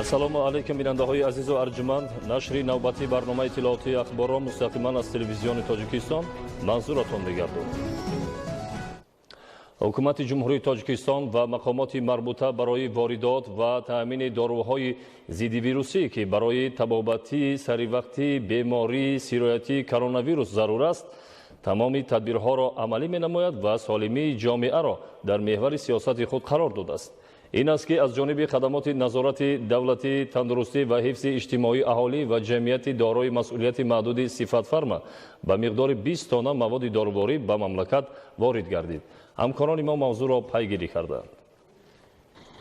Ассалому алайкум, бинандаҳои азизу арҷуманд. Нашри навбатии барномаи иттилоотии Ахборро мустақиман аз Телевизиони Тоҷикистон манзуратон мегардонад. Ҳукумати Ҷумҳурии Тоҷикистон ва мақомоти марбута барои воридот ва таъмини доруҳои зиддивирусӣ, ки барои табобати саривақтии бемории сироятии коронавирус зарур аст, тамоми тадбирҳоро амалӣ менамояд ва солимии ҷомеаро дар меҳвари сиёсати худ қарор додааст. Ин аст, ки аз ҷониби хадамоти назорати давлатии тандурустӣ ва ҳифзи иҷтимоии аҳолӣ ва ҷамъияти дорои масъулияти маҳдуди Сифатфарма ба миқдори 20 тонна маводи доруворӣ ба мамлакат ворид гардид. Ҳамкорони мо мавзӯъро пайгирӣ карданд.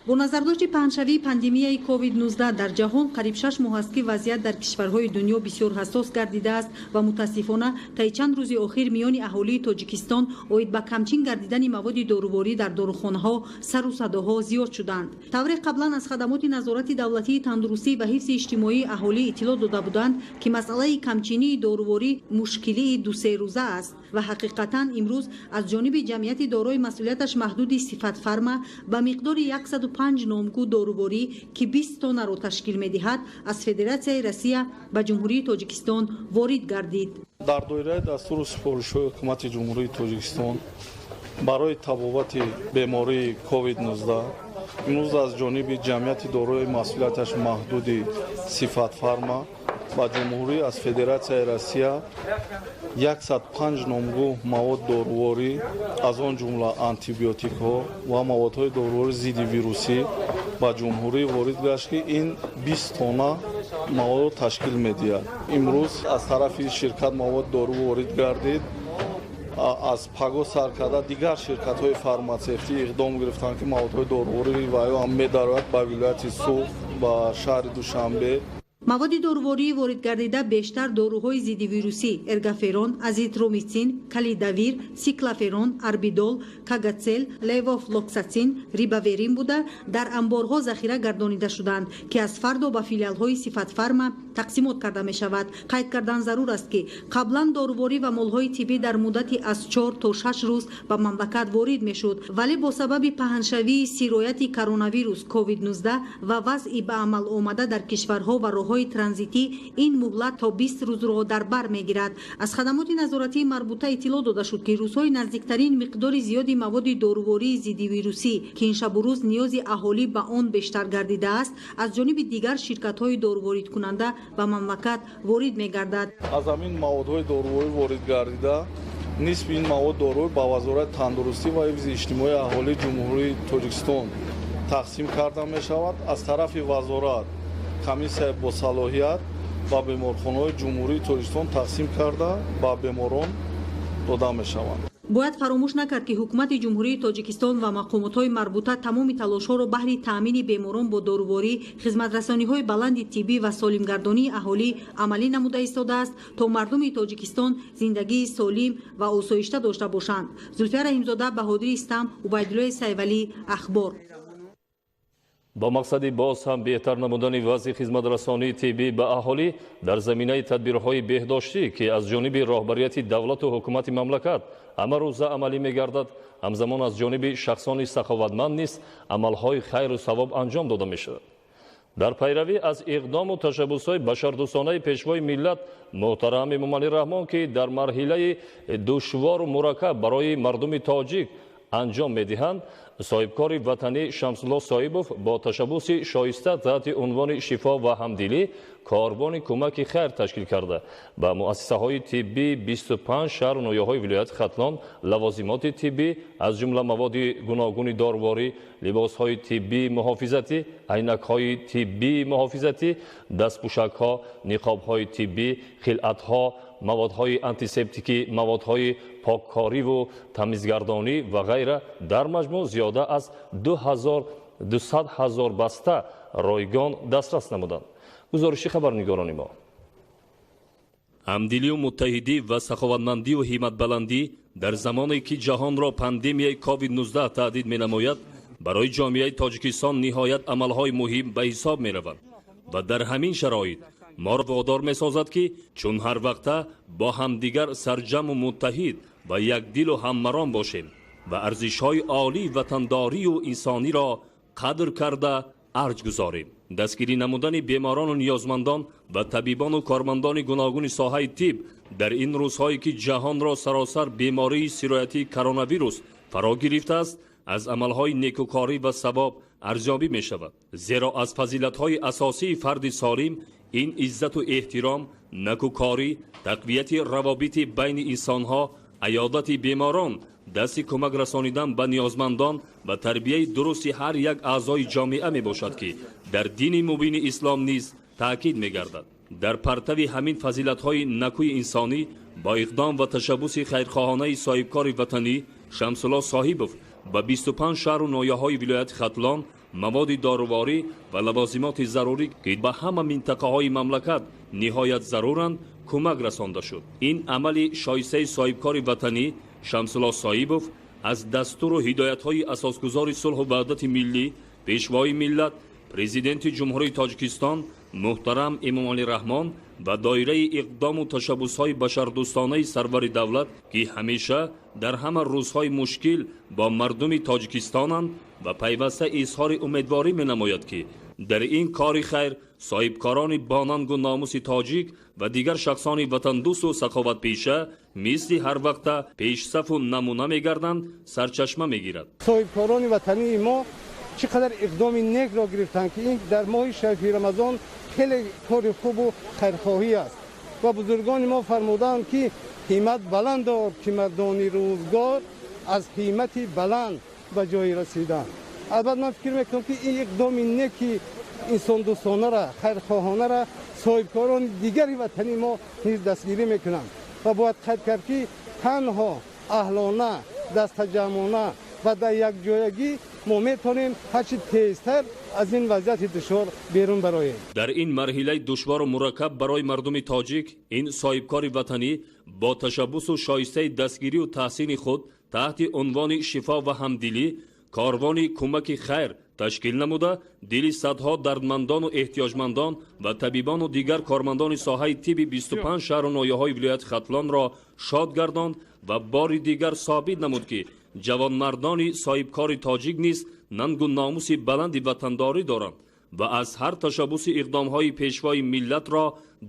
Бо назардошти паҳншавии пандемияи COVID-19 дар ҷаҳон, қариб 6 моҳ аст, ки вазъият дар кишварҳои дунё бисёр ҳассос гардидааст ва мутаассифона, таи чанд рӯзи охир миёни аҳолии Тоҷикистон оид ба камчин гардидани маводи доруворӣ дар дорухонаҳо сару садоҳо зиёд шуданд. Тавре қаблан аз хадамоти назорати давлатии тандурустӣ ва ҳифзи иҷтимоии аҳолӣ иттилоъ дода буданд, ки масъалаи камчинии доруворӣ мушкилии 2-се рӯза аст ва ҳақиқатан имрӯз аз ҷониби ҷамъияти дорои масъулияташ маҳдуди Сифатфарма ба миқдори 105 номгӯ доруворӣ, ки 20 тоннаро ташкил медиҳад, аз Федератсияи Россия ба Ҷумҳурии Тоҷикистон ворид гардид. Дар доираи дастуру супоришҳои Ҳукумати Ҷумҳурии Тоҷикистон барои табобати бемории COVID-19 имрӯз аз ҷониби ҷамъияти дорои масъулияташ маҳдуди Сифатфарма ба ҷумҳурӣ аз Федератсияи Россия 105 номгӯ мавод доруворӣ, аз он ҷумла антибиотикҳо ва маводҳои доруворӣ зидди вирусӣ, ба ҷумҳурӣ ворид гашт, ки ин 20 тонна маводро ташкил медиҳад. Имрӯз аз тарафи ширкат мавод дору ворид гардид. Аз паго сар карда дигар ширкатҳои фарматсевтӣ иқдом гирифтанд, ки маводҳои доруворӣ ва ё ҳам медарояд ба вилояти Суғд, ба шаҳри Душанбе. Маводи дорувории воридгардида бештар доруҳои зиддивирусӣ: эргаферон, азитромитсин, калидавир, сиклаферон, арбидол, кагацел, левофлоксатсин, рибаверин буда, дар амборҳо захира гардонида шуданд, ки аз фардо ба филиалҳои Сифатфарма тақсимот карда мешавад. Қайд кардан зарур аст, ки қаблан доруворӣ ва молҳои тиббӣ дар муддати аз 4 то 6 рӯз ба мамлакат ворид мешуд, вале бо сабаби паҳншавии сирояти коронавирус COVID-19 ва вазъи ба амал омада дар кишварҳо ва роҳҳои транзитӣ ин муҳлат то 20 рӯзро дар бар мегирад. Аз хадамоти назоратии марбута иттилоъ дода шуд, ки рӯзҳои наздиктарин миқдори зиёди маводи дорувории зиддивирусӣ, ки ин шабу рӯз ниёзи аҳолӣ ба он бештар гардидааст, аз ҷониби дигар ширкатҳои доруворидкунанда ба мамлакат ворид мегардад. Аз ҳамин маводҳои доруворӣ ворид гардида, нисфи ин мавод доруворӣ ба Вазорати тандурустӣ ва ҳифзи иҷтимоии аҳолии Ҷумҳурии Тоҷикистон тақсим карда мешавад. Аз тарафи вазорат комиссияи босалоҳият ба беморхонаҳои Ҷумҳурии Тоҷикистон тақсим карда, ба беморон дода мешаванд. Бояд фаромӯш накард, ки Ҳукумати Ҷумҳурии Тоҷикистон ва мақомотҳои марбута тамоми талошҳоро баҳри таъмини беморон бо доруворӣ, хизматрасониҳои баланди тиббӣ ва солимгардонии аҳолӣ амалӣ намуда истодааст, то мардуми Тоҷикистон зиндагии солим ва осоишта дошта бошанд. Зулфия Раҳимзода, Баҳодири Истам, Убайдуллои Сайвалӣ, Ахбор. Бо мақсади боз ҳам беҳтар намудани вазъи хизматрасонии тиббӣ ба аҳолӣ дар заминаи тадбирҳои беҳдоштӣ, ки аз ҷониби роҳбарияти давлату ҳукумати мамлакат ҳамарӯза амалӣ мегардад, ҳамзамон аз ҷониби шахсони саховатманд низ амалҳои хайру савоб анҷом дода мешавад. Дар пайравӣ аз иқдому ташаббусҳои башардӯстонаи Пешвои миллат муҳтарам Эмомалӣ Раҳмон, ки дар марҳилаи душвору мураккаб барои мардуми тоҷик анҷом медиҳанд, соҳибкори ватанӣ Шамсулло Соҳибов бо ташаббуси шоиста таҳти унвони «Шифо ва ҳамдилӣ» корвони кӯмаки хайр ташкил карда, ба муассисаҳои тиббии 25 шаҳру ноҳияҳои вилояти Хатлон лавозимоти тиббӣ, аз ҷумла маводи гуногуни доруворӣ, либосҳои тиббии муҳофизатӣ, айнакҳои тиббии муҳофизатӣ, дастпӯшакҳо, ниқобҳои тиббӣ, хилъатҳо, маводҳои антисептикӣ, маводҳои поккориву тамизгардонӣ ва ғайра, дар маҷмӯъ зиёда аз 200 ҳазор баста ройгон дастрас намуданд. Гузориши хабарнигорони мо. Ҳамдилию муттаҳидӣ ва саховатмандию ҳимматбаландӣ дар замоне, ки ҷаҳонро пандемияи COVID-19 таҳдид менамояд, барои ҷомеаи Тоҷикистон ниҳоят амалҳои муҳим ба ҳисоб мераванд ва дар ҳамин шароит моро водор месозад, ки чун ҳар вақта бо ҳамдигар сарҷаму муттаҳид ва якдилу ҳаммаром бошем ва арзишҳои олии ватандорию инсониро қадр карда арҷ гузорем. Дастгирӣ намудани беморону ниёзмандон ва табибону кормандони гуногуни соҳаи тиб дар ин рӯзҳое ки ҷаҳонро саросар бемории сироятии коронавирус фаро гирифтааст, аз амалҳои некукорӣ ва савоб арзёбӣ мешавад. Зеро аз фазилатҳои асосии фарди солим ин иззату эҳтиром, накукорӣ, тақвияти равобити байни инсонҳо, аёдати беморон, дасти кӯмак расонидан ба ниёзмандон ва тарбияи дурусти ҳар як аъзои ҷомеа мебошад, ки дар дини мубини ислом низ таъкид мегардад. Дар партави ҳамин фазилатҳои накӯи инсонӣ бо иқдом ва ташаббуси хайрхоҳонаи соҳибкори ватанӣ Шамсулло Соҳибов ба 25 шаҳру ноҳияҳои вилояти Хатлон маводи доруворӣ ва лавозимоти зарурӣ, ки ба ҳама минтақаҳои мамлакат ниҳоят заруранд, кӯмак расонда шуд. Ин амали шоистаи соҳибкори ватанӣ Шамсулло Соҳибов аз дастуру ҳидоятҳои асосгузори сулҳу ваҳдати миллӣ, пешвои миллат, президенти Ҷумҳурии Тоҷикистон муҳтарам Эмомалӣ Раҳмон ва доираи иқдому ташаббусҳои башардӯстонаи сарвари давлат, ки ҳамеша дар ҳама рӯзҳои мушкил бо мардуми тоҷикистонанд ва пайваста изҳори умедворӣ менамояд, ки дар ин кори хайр соҳибкорони бонангу номуси тоҷик ва дигар шахсони ватандӯсту саховатпеша мисли ҳар вақта пешсафу намуна мегарданд, сарчашма мегирад. Соҳибкорони ватании мо чӣ қадар иқдоми некро гирифтанд, ки ин дар моҳи шарифи Рамазон хеле кори хубу хайрхоҳӣ аст. Ва бузургони мо фармуданд, ки ҳиммат баланд дор, ки мардони рӯзгор аз ҳиммати баланд ба ҷое расиданд. Албатта, ман фикр мекунам, ки ин иқдоми неки инсондӯстонара, хайрхоҳонара соҳибкорони дигари ватани мо низ дастгирӣ мекунанд. Ва бояд қайд кард, ки танҳо аҳлона, дастаҷамъона ва дар якҷоягӣ мо метавонем ҳарчи тезтар аз ин вазъияти душвор берун бароем. Дар ин марҳилаи душвору мураккаб барои мардуми тоҷик ин соҳибкори ватанӣ бо ташаббусу шоистаи дастгирию таҳсини худ таҳти унвони «Шифо ва ҳамдилӣ» корвони кӯмаки хайр ташкил намуда, дили садҳо дардмандону эҳтиёҷмандон ва табибону дигар кормандони соҳаи тибби 25 шаҳру ноҳияҳои вилояти Хатлонро шод гардонд ва бори дигар собит намуд, ки ҷавонмардони соҳибкори тоҷик низ нангу номуси баланди ватандорӣ доранд ва аз ҳар ташаббуси иқдомҳои пешвои миллатро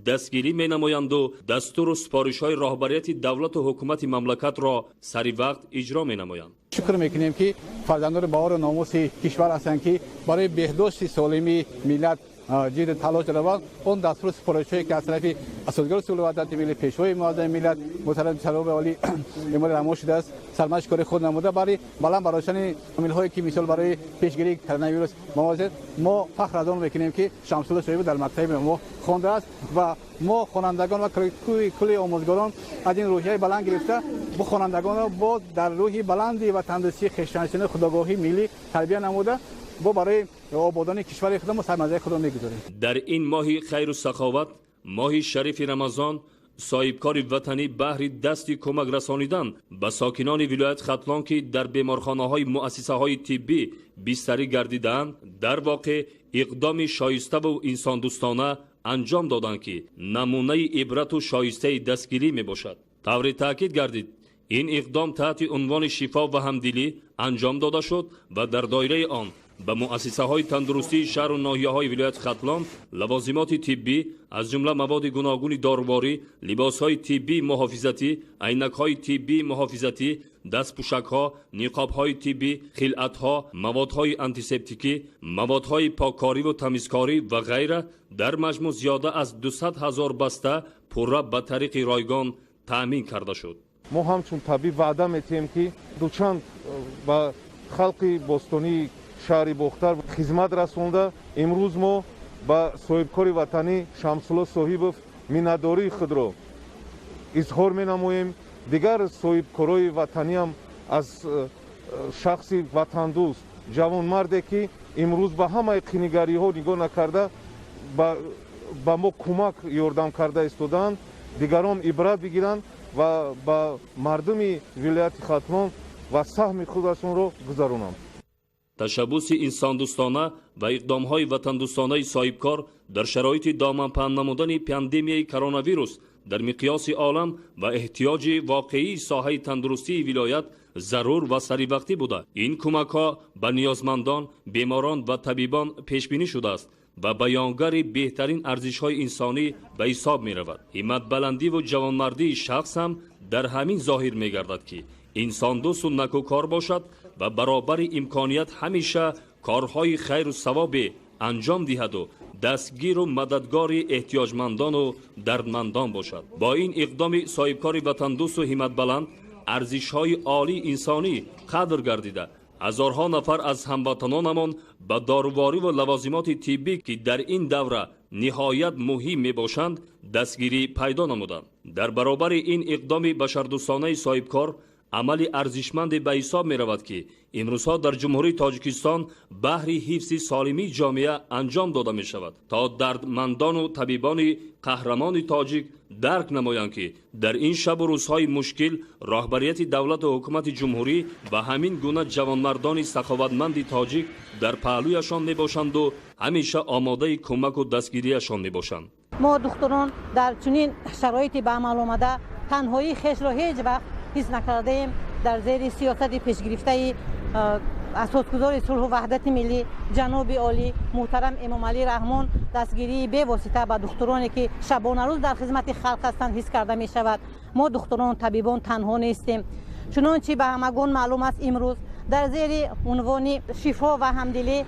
дастгирӣ менамоянду дастуру супоришҳои роҳбарияти давлату ҳукумати мамлакатро сари вақт иҷро менамоянд. Шукр мекунем, ки фарзандони баҳору номуси кишвар ҳастанд, ки барои беҳдошти солимии миллат ҷидду талош доранд. Он дастуру супоришҳое, ки аз тарафи асосгузори сулҳу ваҳдати миллӣ, пешвои муаззами миллат, муҳтарам ҷаноби олӣ Эмомалӣ Раҳмон шудааст, сармашқи кори худ намуда, барои баланд бардоштани омилҳое, ки мисол барои пешгирии коронавирус мавозид. Мо фахр аз он мекунем, ки Шамсулло Соҳибов дар мактаби мо хондааст ва мо хонандагон ва кулли омӯзгорон аз ин рӯҳияи баланд гирифта, бо хонандагонро бо дар рӯҳи баланди ватандӯстӣ, хештаншинӣ, худогоҳии миллӣ тарбия намуда, бо барои ободонии кишвари худамон сармазаи худро мегузорем. Дар ин моҳи хайру саховат, моҳи шарифи Рамазон, соҳибкори ватанӣ баҳри дасти кӯмак расонидан ба сокинони вилояти Хатлон, ки дар беморхонаҳои муассисаҳои тиббӣ бистарӣ гардидаанд, дар воқеъ иқдоми шоиставу инсондӯстона анҷом доданд, ки намунаи ибрату шоистаи дастгирӣ мебошад. Тавре таъкид гардид, ин иқдом таҳти унвони «Шифо ва ҳамдилӣ» анҷом дода шуд ва дар доираи он ба муассисаҳои тандурустии шаҳру ноҳияҳои вилояти Хатлон лавозимоти тиббӣ, аз ҷумла маводи гуногуни доруворӣ, либосҳои тиббии муҳофизатӣ, айнакҳои тиббии муҳофизатӣ, дастпӯшакҳо, ниқобҳои тиббӣ, хилъатҳо, маводҳои антисептикӣ, маводҳои поккориву тамизкорӣ ва ғайра, дар маҷмӯъ зиёда аз 200 ҳазор баста пурра ба тариқи ройгон таъмин карда шуд. Мо ҳамчун табиб ваъда метиҳем, ки дучанд ба халқи бостонии шаҳри Бохтар хизмат расонда, имрӯз мо ба соҳибкори ватанӣ Шамсулло Соҳибов миннатдории худро изҳор менамоем. Дигар соҳибкорои ватаниам аз шахси ватандӯст, ҷавонмарде, ки имрӯз ба ҳамаи қинигариҳо нигоҳ накарда, ба мо кӯмак ёрдам карда истодаанд, дигарон ибрат бигиранд ва ба мардуми вилояти Хатлон ва саҳми худашонро гузаронанд. Ташаббуси инсондӯстона ва иқдомҳои ватандӯстонаи соҳибкор дар шароити доманпаҳн намудани пандемияи коронавирус дар миқёси олам ва эҳтиёҷи воқеии соҳаи тандурустии вилоят зарур ва саривақтӣ буда, ин кӯмакҳо ба ниёзмандон, беморон ва табибон пешбинӣ шудааст. Ва баёнгари беҳтарин арзишҳои инсонӣ ба ҳисоб меравад. Ҳимматбаландиву ҷавонмардии шахс ҳам дар ҳамин зоҳир мегардад, ки инсондӯсту накӯкор бошад ва баробари имконият ҳамеша корҳои хайру савобе анҷом диҳаду дастгиру мададгори эҳтиёҷмандону дардмандон бошад. Бо ин иқдоми соҳибкори ватандӯсту ҳимматбаланд арзишҳои олии инсонӣ қадр гардида, ҳазорҳо нафар аз ҳамватанонамон ба доруворӣ ва лавозимоти тиббӣ, ки дар ин давра ниҳоят муҳим мебошанд, дастгирӣ пайдо намуданд. Дар баробари ин иқдоми башардӯстонаи соҳибкор амали арзишманде ба ҳисоб меравад, ки имрӯзҳо дар Ҷумҳурии Тоҷикистон баҳри ҳифзи солимии ҷомеа анҷом дода мешавад, то дардмандону табибони қаҳрамони тоҷик дарк намоянд, ки дар ин шабу рӯзҳои мушкил роҳбарияти давлату ҳукумати ҷумҳурӣ ва ҳамин гуна ҷавонмардони саховатманди тоҷик дар паҳлӯяшон мебошанду ҳамеша омодаи кӯмаку дастгирияшон мебошанд. Мо, духтурон, дар чунин шароити ба амал омада танҳоии хешро ҳеҷ вақт ҳис накардаем. Дар зери сиёсати пешгирифтаи асосгузори сулҳу ваҳдати миллӣ, ҷаноби олӣ муҳтарам Эмомалӣ Раҳмон, дастгирии бевосита ба духтуроне, ки шабонарӯз дар хизмати халқ ҳастанд, ҳис карда мешавад. Мо, духтурону табибон, танҳо нестем. Чунончи ба ҳамагон маълум аст, имрӯз дар зери унвони шифо ва ҳамдилӣ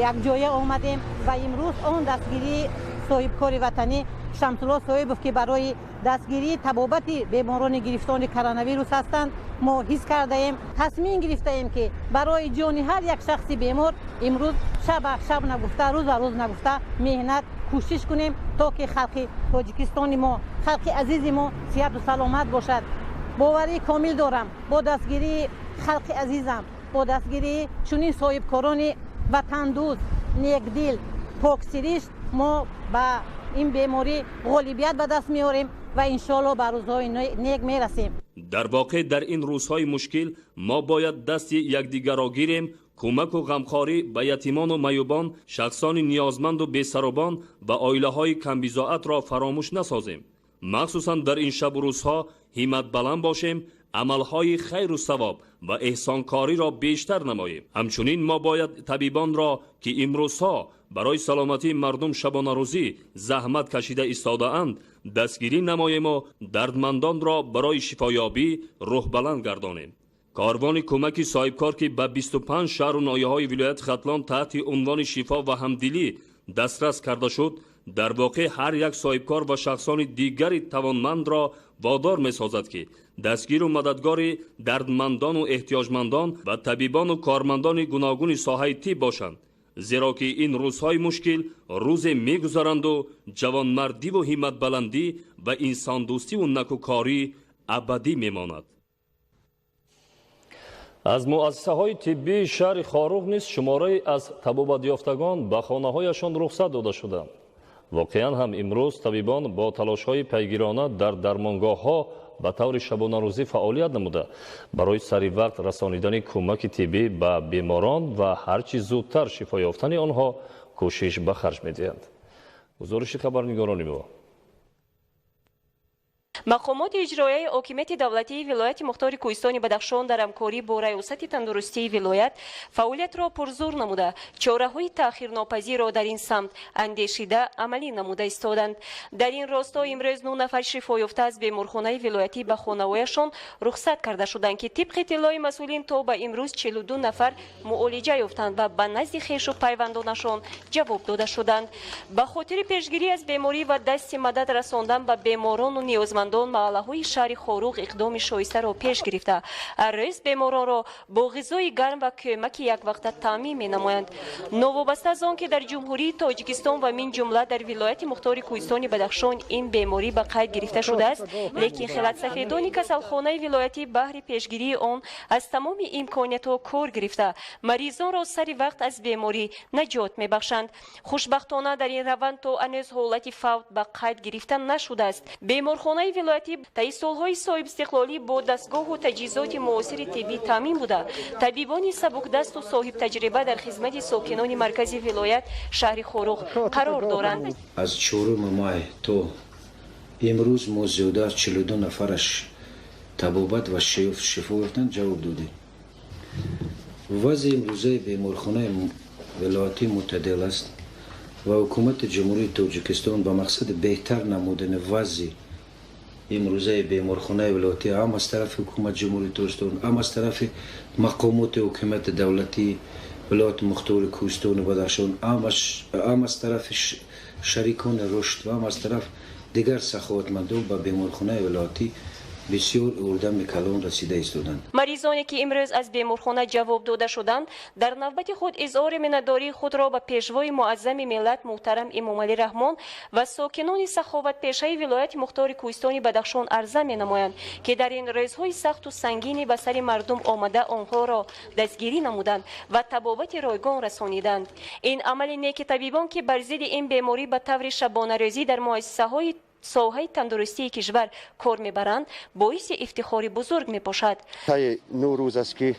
якҷоя омадем ва имрӯз он дастгирии соҳибкори ватанӣ Шамсулло Соҳибов, ки барои дастгирии табобати беморони гирифтори коронавирус ҳастанд, мо ҳис кардаем. Тасмим гирифтаем, ки барои ҷони ҳар як шахси бемор имрӯз шаба шаб нагуфта, рӯза рӯз нагуфта меҳнат кӯшиш кунем, то ки халқи Тоҷикистони мо, халқи азизи мо сиҳату саломат бошад. Боварии комил дорам, бо дастгирии халқи азизам, бо дастгирии чунин соҳибкорони ватандӯст, некдил, поксиришт мо ба ин беморӣ ғолибият ба даст меорем ва иншоалло ба рӯзҳои нек мерасем. Дар воқеъ, дар ин рӯзҳои мушкил мо бояд дасти якдигарро гирем, кӯмаку ғамхорӣ ба ятимону маъюбон, шахсони ниёзманду бесаробон ва оилаҳои камбизоатро фаромӯш насозем. Махсусан дар ин шабу рӯзҳо ҳимматбаланд бошем, амалҳои хайру савоб ва эҳсонкориро бештар намоем. Ҳамчунин мо бояд табибонро, ки имрӯзҳо барои саломатии мардум шабонарӯзӣ заҳмат кашида истодаанд, дастгирӣ намоему дардмандонро барои шифоёбӣ рӯҳбаланд гардонем. Корвони кӯмаки соҳибкор, ки ба 25 шаҳру ноҳияҳои вилояти Хатлон таҳти унвони шифо ва ҳамдилӣ дастрас карда шуд, дар воқеъ ҳар як соҳибкор ва шахсони дигари тавонмандро водор месозад, ки дастгиру мададгори дардмандону эҳтиёҷмандон ва табибону кормандони гуногуни соҳаи тиб бошанд, зеро ки ин рӯзҳои мушкил рӯзе мегузаранду ҷавонмардиву ҳимматбаландӣ ва инсондӯстиву накӯкорӣ абадӣ мемонад. Аз муассисаҳои тиббии шаҳри Хоруғ низ шумораи аз табобатёфтагон ба хонаҳояшон рухсат дода шуданд. Воқеан ҳам, имрӯз табибон бо талошҳои пайгирона дар дармонгоҳҳо ба таври шабонарӯзӣ фаъолият намуда, барои сари вақт расонидани кӯмаки тиббӣ ба беморон ва ҳарчи зудтар шифо ёфтани онҳо кӯшиш ба харҷ медиҳанд. Гузориши хабарнигорони мо. Мақомоти иҷроияи ҳокимияти давлатии вилояти мухтори Кӯҳистони Бадахшон дар ҳамкорӣ бо Раёсати тандурустии вилоят фаъолиятро пурзур намуда, чораҳои таъхирнопазирро дар ин самт андешида, амалӣ намуда истоданд. Дар ин росто имрӯз 9 нафар шифоёфта аз беморхонаи вилоятӣ ба хонаҳояшон рухсат карда шуданд, ки тибқи иттилои масъулин то ба имрӯз 42 нафар муолиҷа ёфтанд ва ба назди хешу пайвандонашон ҷавоб дода шуданд. Ба хотири пешгирӣ аз беморӣ ва дасти мадад расондан ба беморону ниёзмандон, маҳаллаҳои шаҳри Хоруғ иқдоми шоистаро пеш гирифта, ҳар рӯз беморонро бо ғизои гарм ва кӯмаки яквақта таъмин менамоянд. Новобаста аз он ки дар Ҷумҳурии Тоҷикистон ва мин ҷумла дар вилояти мухтори Кӯҳистони Бадахшон ин беморӣ ба қайд гирифта шудааст, лекин хилатсафедони касалхонаи вилоятӣ баҳри пешгирии он аз тамоми имкониятҳо кор гирифта, маризонро сари вақт аз беморӣ наҷот мебахшанд. Хушбахтона, дар ин раванд то ҳанӯз ҳолати фавт ба қайд гирифта нашудааст. Беморхонаи вилоятӣ таи солҳои соҳибистиқлолӣ бо дастгоҳу таҷҳизоти муосири тиббӣ таъмин буда, табибони сабукдасту соҳибтаҷриба дар хизмати сокинони маркази вилоят, шаҳри Хоруғ, қарор доранд. Аз 4 май то имрӯз мо зиёда аз 42 нафараш табобат ва шифо ёфтан ҷавоб додем. Вазъи имрӯзаи беморхонаи вилоятӣ мӯътадил аст. Ва ҳукумати Ҷумҳурии Тоҷикистон ба мақсади беҳтар намудани вазъи имрӯзаи беморхонаи вилоятӣ ҳам аз тарафи ҳукумати Ҷумҳурии Тоҷикистон, ҳам аз тарафи мақомоти ҳокимияти давлатии вилояти мухтори Кӯҳистони Бадахшон, ҳам аз тарафи шарикони рушд ва ҳам аз тараф дигар саховатмандон ба беморхонаи вилоятӣ бисёр ёрдами калон расида истоданд. Маризоне ки имрӯз аз беморхона ҷавоб дода шуданд, дар навбати худ изҳори миннатдории худро ба пешвои муаззами миллат муҳтарам Эмомалӣ Раҳмон ва сокинони саховатпешаи вилояти мухтори Кӯҳистони Бадахшон арза менамоянд, ки дар ин рӯзҳои сахту сангини ба сари мардум омада онҳоро дастгирӣ намуданд ва табобати ройгон расониданд. Ин амали неки табибон, ки бар зидди ин беморӣ ба таври шабонарӯзӣ дар муассисаҳои соҳаи тандурустии кишвар кор мебаранд, боиси ифтихори бузург мебошад. Таи 9 рӯз аст, ки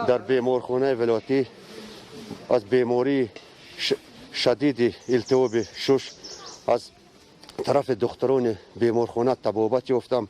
дар беморхонаи вилоятӣ аз бемории шадиди илтиҳоби шуш аз тарафи духтурони беморхона табобат ёфтам.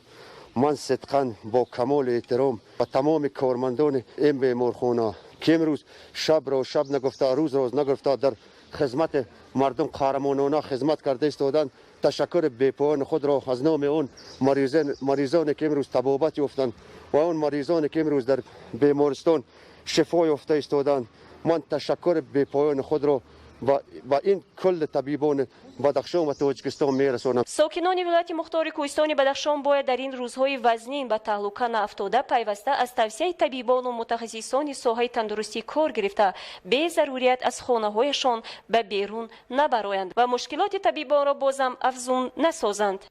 Ман сидқан бо камоли эҳтиром ба тамоми кормандони ин беморхона, ки имрӯз шабро шаб нагуфта, рӯзро нагуфта, дар хизмати мардум қаҳрамонона хизмат карда истоданд, ташаккури бепоёни худро аз номи он маризоне, ки имрӯз табобат ёфтанд, ва он маризоне, ки имрӯз дар бемористон шифо ёфта истоданд, ман ташаккури бепоёни худро ба ин кулли табибони Бадахшон ва Тоҷикистон мерасонам. Сокинони вилояти мухтори Кӯҳистони Бадахшон бояд дар ин рӯзҳои вазнин ба таҳлука наафтода, пайваста аз тавсияи табибону мутахассисони соҳаи тандурустӣ кор гирифта, безарурият аз хонаҳояшон ба берун набароянд ва мушкилоти табибонро бозам афзун насозанд.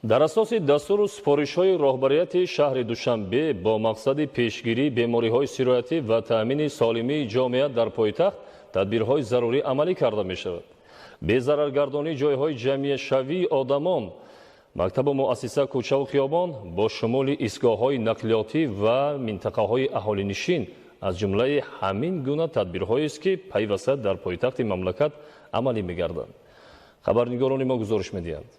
Дар асоси дастуру супоришҳои роҳбарияти шаҳри Душанбе бо мақсади пешгирии бемориҳои сироятӣ ва таъмини солимии ҷомеа дар пойтахт тадбирҳои зарурӣ амалӣ карда мешавад. Безараргардонии ҷойҳои ҷамъиятшавии одамон, мактабу муассиса, кӯчаву хиёбон бо шумули истгоҳҳои нақлиётӣ ва минтақаҳои аҳолинишин аз ҷумлаи ҳамин гуна тадбирҳоест, ки пайваста дар пойтахти мамлакат амалӣ мегарданд. Хабарнигорони мо гузориш медиҳанд.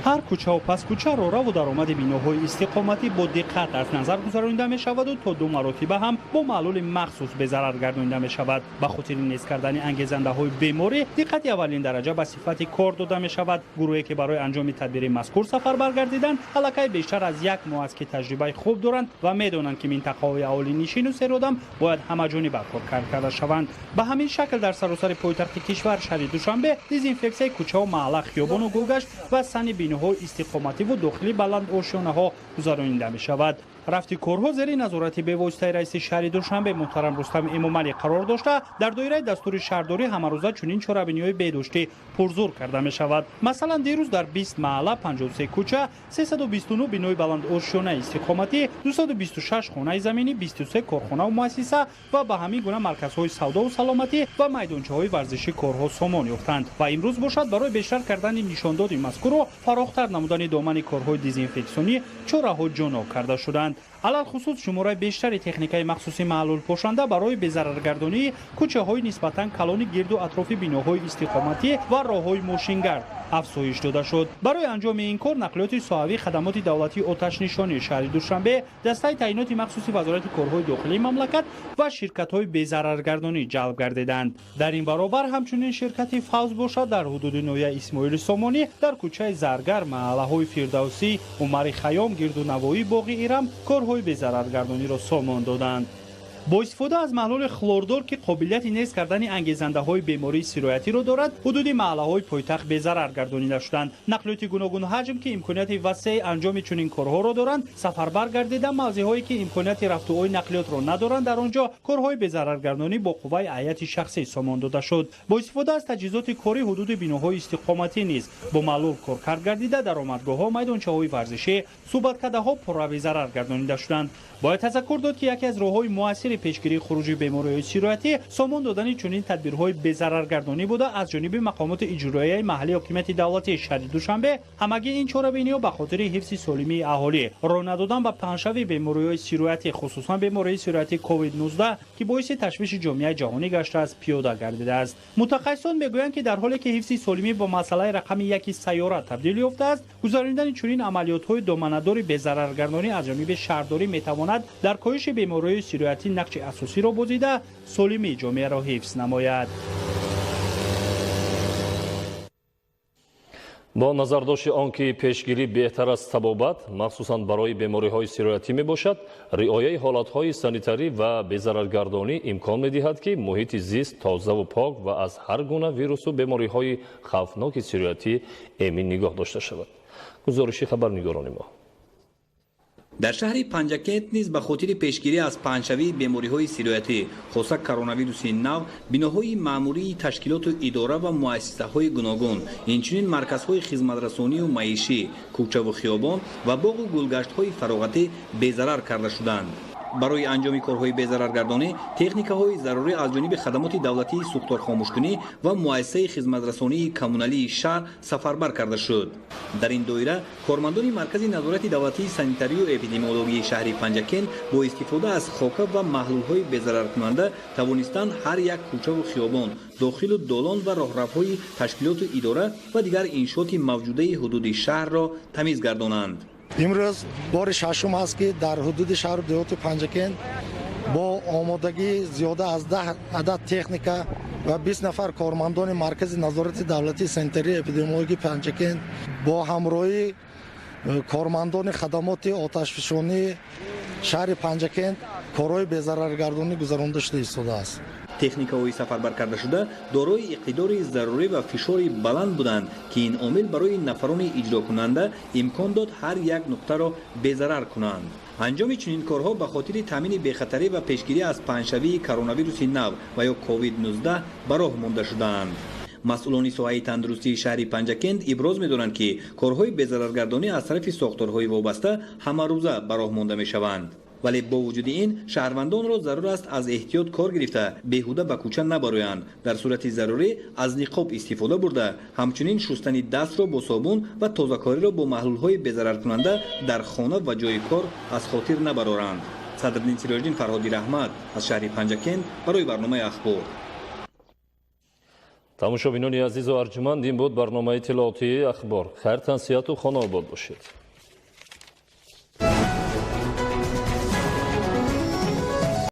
Ҳар кӯчаву паскӯча, роҳраву даромади биноҳои истиқоматӣ бо диққат аз назар гузаронида мешаваду то ду маротиба ҳам бо маҳлули махсус безарар гардонида мешавад. Ба хотири нест кардани ангезандаҳои беморӣ диққати аввалин дараҷа ба сифати кор дода мешавад. Гурӯҳе, ки барои анҷоми тадбири мазкур сафарбар гардиданд, аллакай бештар аз як моҳ аст, ки таҷрибаи хуб доранд ва медонанд, ки минтақаҳои аҳолинишину серодам бояд ҳамаҷониба коркард карда шаванд. Ба ҳамин шакл дар саросари пойтахти кишвар, шаҳри Душанбе, дезинфексияи кӯчаву маҳалла, хиёбону гулгашт ва сани биноҳои истиқомативу дохили баландошёнаҳо гузаронида мешавад. Рафти корҳо зери назорати бевоситаи раиси шаҳри Душанбе муҳтарам Рустам Эмомалӣ қарор дошта, дар доираи дастури шаҳрдорӣ ҳамарӯза чунин чорабиниҳои беҳдоштӣ пурзур карда мешавад. Масалан, дирӯз дар 20 маҳалла, 53 кӯча, 329 бинои баландошёнаи истиқоматӣ, 226 хонаи заминӣ, 23 корхонаву муассиса ва ба ҳамин гуна марказҳои савдову саломатӣ ва майдончаҳои варзишӣ корҳо сомон ёфтанд. Ва имрӯз бошад, барои бештар кардани нишондоди мазкурро фарохтар намудани домани корҳои дезинфексионӣ чораҳо ҷоноб карда шуданд. Алалхусус, шумораи бештари техникаи махсуси маҳлулпошанда барои безараргардонии кӯчаҳои нисбатан калони гирду атрофи биноҳои истиқоматӣ ва роҳҳои мошингард афзоиш дода шуд. Барои анҷоми ин кор нақлиёти соҳавӣ, хадамоти давлатии оташнишонии шаҳри Душанбе, дастаи таъиноти махсуси Вазорати корҳои дохилии мамлакат ва ширкатҳои безараргардонӣ ҷалб гардиданд. Дар ин баробар ҳамчунин ширкати Фавз бошад, дар ҳудуди ноҳияи Исмоили Сомонӣ, дар кӯчаи Заргар, маҳаллаҳои Фирдавсӣ, Умари Хайём, гирду навоии боғи Ирам корҳои безараргардониро сомон доданд. Бо истифода аз маҳлули хлордор, ки қобилияти нест кардани ангезандаҳои бемории сироятиро дорад, ҳудуди маҳаллаҳои пойтахт безарар гардонида шуданд. Нақлиёти гуногунҳаҷм, ки имконияти васеи анҷоми чунин корҳоро доранд, сафарбар гардида, мавзеъҳое, ки имконияти рафтуои нақлиётро надоранд, дар он ҷо корҳои безараргардонӣ бо қувваи ҳайати шахсӣ сомон дода шуд. Бо истифода аз таҷҳизоти корӣ ҳудуди биноҳои истиқоматӣ низ бо маҳлул коркард гардида, даромадгоҳҳо, майдончаҳои варзишӣ, суҳбаткадаҳо пурра безарар гардонида шуданд. Бояд тазаккур дод, ки яке аз роҳҳои муассири пешгирии хуруҷи бемориҳои сироятӣ сомон додани чунин тадбирҳои безараргардонӣ буда, аз ҷониби мақомоти иҷроияи маҳаллии ҳокимияти давлатии шаҳри Душанбе ҳамагӣ ин чорабиниҳо ба хотири ҳифзи солимии аҳолӣ, роҳ надодан ба паҳншавии бемориҳои сироятӣ, хусусан бемории сироятии COVID-19, ки боиси ташвиши ҷомеаи ҷаҳонӣ гаштааст, пиёда гардидааст. Мутахассисон мегӯянд, ки дар ҳоле ки ҳифзи солимӣ ба масъалаи рақами яки сайёра табдил ёфтааст, гузаронидани чунин амалиётҳои доманадори безараргардонӣ аз ҷониби шаҳрдорӣ метавонад дар коҳиши бемориҳои сироятӣ нақши Нақши асосиро бозида, солимии ҷомеаро ҳифз намояд. Бо назардошти он ки пешгирӣ беҳтар аз табобат, махсусан барои бемориҳои сироятӣ мебошад, риояи ҳолатҳои санитарӣ ва безараргардонӣ имкон медиҳад, ки муҳити зист тозаву пок ва аз ҳар гуна вирусу бемориҳои хавфноки сироятӣ эмин нигоҳ дошта шавад. Гузориши хабарнигорони мо. Дар шаҳри Панҷакент низ ба хотири пешгирӣ аз паҳншавии бемориҳои сироятӣ, хоса коронавируси нав, биноҳои маъмурии ташкилоту идора ва муассисаҳои гуногун, инчунин марказҳои хизматрасонию маишӣ, кӯчаву хиёбон ва боғу гулгаштҳои фароғатӣ безарар карда шуданд. Барои анҷоми корҳои безараргардонӣ техникаҳои зарурӣ аз ҷониби хадамоти давлатии сӯхторхомӯшкунӣ ва муассисаи хизматрасонии коммуналии шаҳр сафарбар карда шуд. Дар ин доира кормандони Маркази назорати давлатии санитарию эпидемиологии шаҳри Панҷакент бо истифода аз хока ва маҳлулҳои безараркунанда тавонистанд ҳар як кӯчаву хиёбон, дохилу долон ва роҳравҳои ташкилоту идора ва дигар иншооти мавҷудаи ҳудуди шаҳрро тамиз гардонанд. Имрӯз бори шашум аст, ки дар ҳудуди шаҳру деҳоти Панҷакент бо омодагии зиёда аз 10 адад техника ва 20 нафар кормандони Маркази назорати давлатии санитарии эпидемиологии Панҷакент бо ҳамроҳии кормандони хадамоти оташфишонии шаҳри Панҷакент корҳои безараргардонӣ гузаронда шуда истодааст. Техникаҳои сафарбар кардашуда дорои иқтидори зарурӣ ва фишори баланд буданд, ки ин омил барои нафарони иҷрокунанда имкон дод ҳар як нуқтаро безарар кунанд. Анҷоми чунин корҳо ба хотири таъмини бехатарӣ ва пешгирӣ аз паҳншавии коронавируси нав ва ё COVID-19 ба роҳ монда шудаанд. Масъулони соҳаи тандурустии шаҳри Панҷакент иброз медоранд, ки корҳои безараргардонӣ аз тарафи сохторҳои вобаста ҳамарӯза ба роҳ монда мешаванд. Вале бо вуҷуди ин шаҳрвандонро зарур аст аз эҳтиёт кор гирифта, беҳуда ба кӯча набароянд, дар сурати зарурӣ аз ниқоб истифода бурда, ҳамчунин шустани дастро бо собун ва тозакориро бо маҳлулҳои безараркунанда дар хона ва ҷои кор аз хотир набароранд. Садриддин Сироҷиддин, Фарҳоди Раҳмат аз шаҳри Панҷакент барои барномаи Ахбор. Тамошобинони азизу арҷуманд, ин буд барномаи иттилоотии Ахбор. Хайр, тансиҳату хонаобод бошед.